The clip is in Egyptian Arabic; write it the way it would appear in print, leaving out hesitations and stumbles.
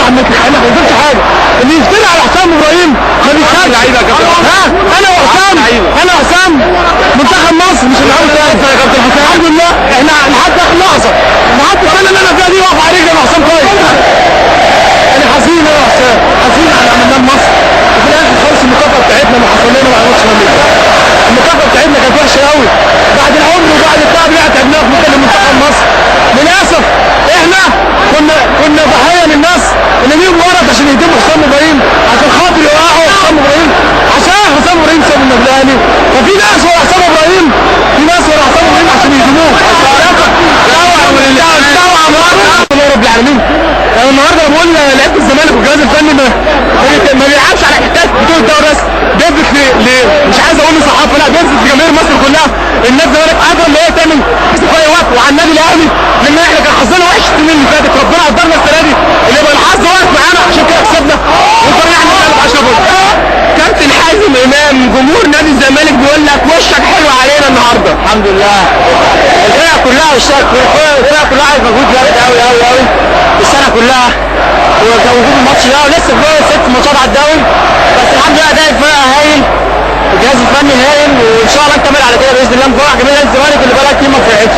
امبارح ما بنقدرش حاجة. اللي يفتري على حسام ابراهيم ما بيكسبش. ها انا وحسام، انا وحسام منتخب مصر مش هنلعبوا تاني يا كابتن حسام. الحمد لله احنا لحد اخر لحظة، لحد السنة اللي انا فيها دي واقف على رجلي انا وحسام كويس. انا حزين انا وحسام، حزين على عملناه لمصر، وفي الاخر خالص المكافاة بتاعتنا ما حصل لنا مع ماتش امريكا. المكافاة بتاعتنا كانت وحشة قوي بعد العمر وبعد التعب اللي احنا تعبناه في منتخب مصر. للاسف احنا كنا ضحية للناس اللي ليهم ورط عشان يهدموا حسام ابراهيم، عشان خاطر يوقعوا حسام ابراهيم، عشان حسام ابراهيم ساب النادي الاهلي. ففي ناس ورا حسام ابراهيم، في ناس ورا حسام ابراهيم عشان يهدموه. الله رب العالمين. انا النهارده بقول لعيبة الزمالك والجهاز الفني ما بيلعبش على حكاية بطوله الدوري بس، بيثبت مش عايز اقول للصحافة، لا بيثبت لجماهير مصر كلها ان النادي الزمالك قادر ان هي تعمل في اي وقت، وعلى النادي الاهلي لان احنا كان حظنا وحش السنين اللي فاتت، ربنا قدرنا السنة دي اللي يبقى الحظ واقف معانا، عشان كده كسبنا وطلعنا 10 بونت. كابتن حازم امام جمهور نادي الزمالك بيقول لك وشك حلو علينا النهارده. الحمد لله الفرقة كلها والشركة الفرقة كلها عايز مجهود جامد قوي قوي قوي السنة كلها، وكان وجود الماتش ده ولسه في 6 ماتشات على الدوري، بس الحمد لله اداء الفرقة هايل والجهاز الفني هايل، وان شاء الله نكمل على كده باذن الله. نفرح جماهير الزمالك اللي بقالها كتير ما فرحتش.